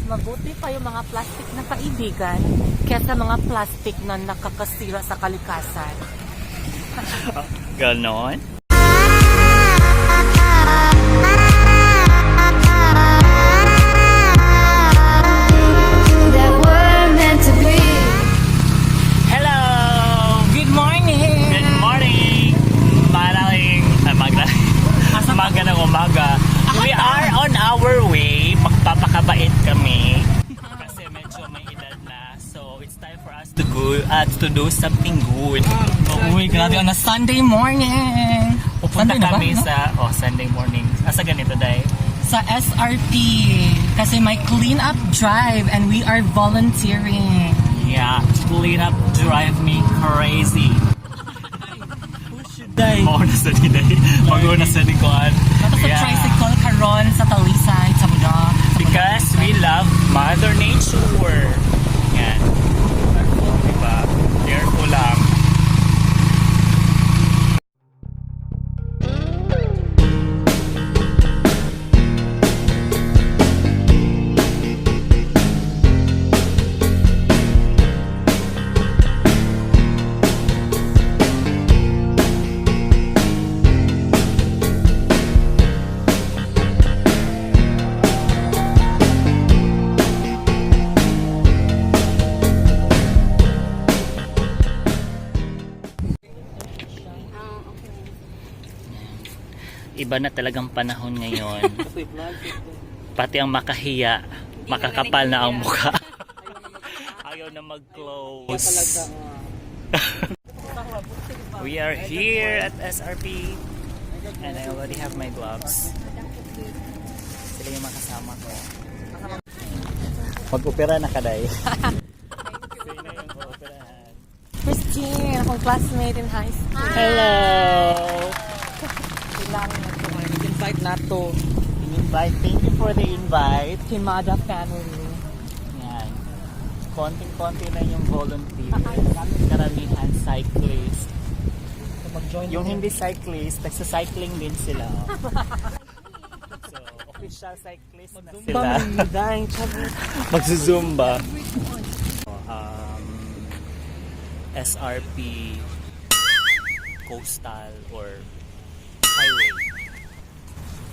mabuti pa yung mga plastic na kaibigan kaysa mga plastic na nakakasira sa kalikasan. Ganon? Hello! Good morning! Good morning! Magandang umaga. We are on our way. Magpapakabait kami. Kasi medyo may edad na. So, it's time for us to do something good. Uy, grabe on a Sunday morning! Pupunta Sunday kami na ba, no? sa Sunday morning. Asa ganito, Day? Sa SRP. Kasi may clean up drive and we are volunteering. Yeah, clean up drive me crazy. Day. Mauna sa ni Day. Mauna sa ni Kuan. Tapos sa tricycle karon sa Talisay, sa Buda. Because we love Mother Nature. Yan. Diba? Careful lang. Iba na talagang panahon ngayon. Pati ang makahiya, makakapal na ang mukha. Ayaw na mag-close. We are here at SRP and I already have my gloves. Sila yung makasama ko. Mag-opera na ka, Day. Sino yung operahan? Christine, akong classmate in high school. Hello! Invite na to. Thank you for the invite. Kimada family. Yan. Konting-konti na yung volunteer. Karamihan cyclist. Yung hindi cyclist, nagsa-cycling din sila. So, official cyclist na sila. Magzuzumba. SRP coastal or highway.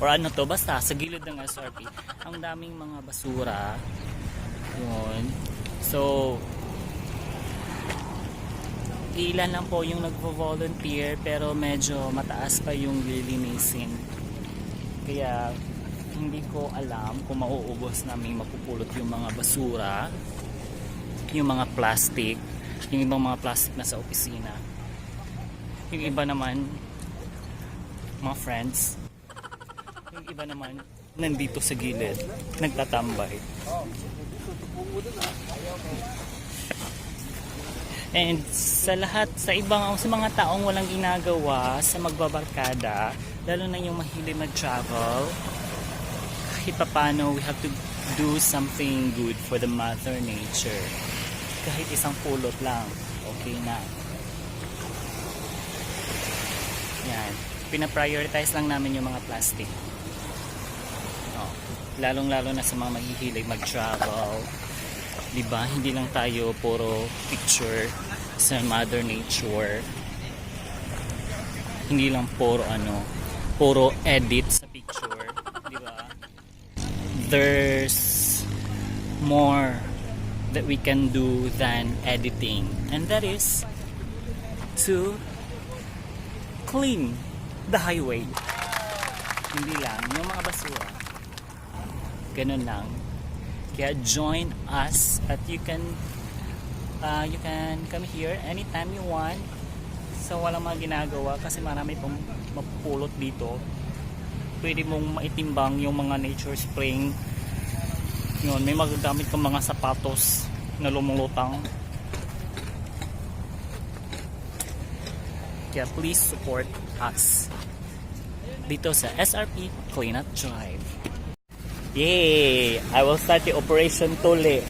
Or ano to, basta sa gilid ng SRP ang daming mga basura yun. So ilan lang po yung nagvo-volunteer pero medyo mataas pa yung lilinisin, kaya hindi ko alam kung mauubos namin mapupulot yung mga basura, yung mga plastic, yung ibang mga plastic na sa opisina. Yung iba naman mga friends, yung iba naman nandito sa gilid nagtatambay. And sa lahat, sa mga taong walang ginagawa sa magbabarkada, lalo na yung mahilig mag-travel, kahit paano we have to do something good for the Mother Nature. Kahit isang pulot lang, okay na. Yan, pina-prioritize lang namin yung mga plastic. Lalong-lalo na sa mga mahihilig mag-travel. Diba? Hindi lang tayo puro picture sa Mother Nature. Hindi lang puro edit sa picture. Diba? There's more that we can do than editing. And that is to clean the highway. Hindi lang yung mga basura. Ganun lang. Kaya join us at you can come here anytime you want. So walang mga ginagawa kasi marami pong mapupulot dito. Pwede mong maitimbang yung mga nature spring. Yun, may magagamit kang mga sapatos na lumulutang. Kaya please support us dito sa SRP Cleanup Drive. Yay! I will start the Operation Tole.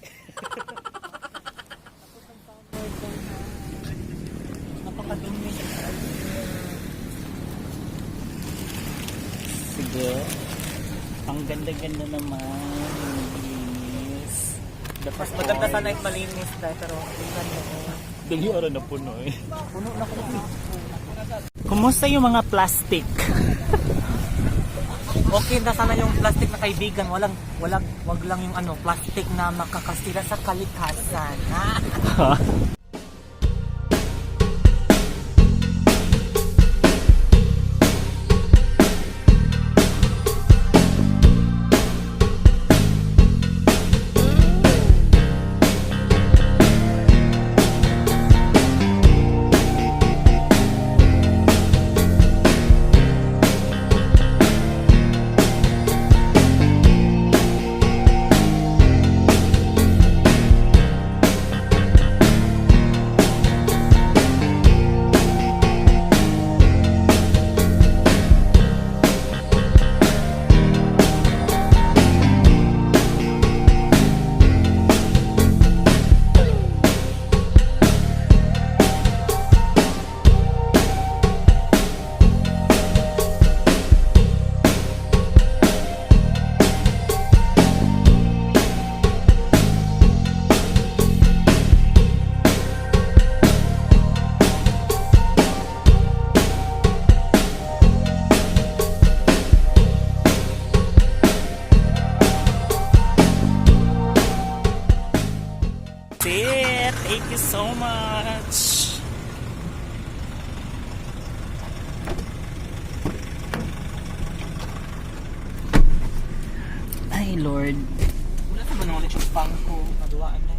Napakadumi. Sige. Ang ganda-ganda naman. Linis. Mas maganda sana yung malinis tayo, pero tingnan mo. Dali oras na puno eh. Puno na ko. Kumusta yung mga plastic? Okay na sana yung plastic na kaibigan. Wag lang yung plastic na makakasira sa kalikasan. Ha? Thank you so much. Ay Lord. Wala sa knowledge yung pang ko. Kaduaan na.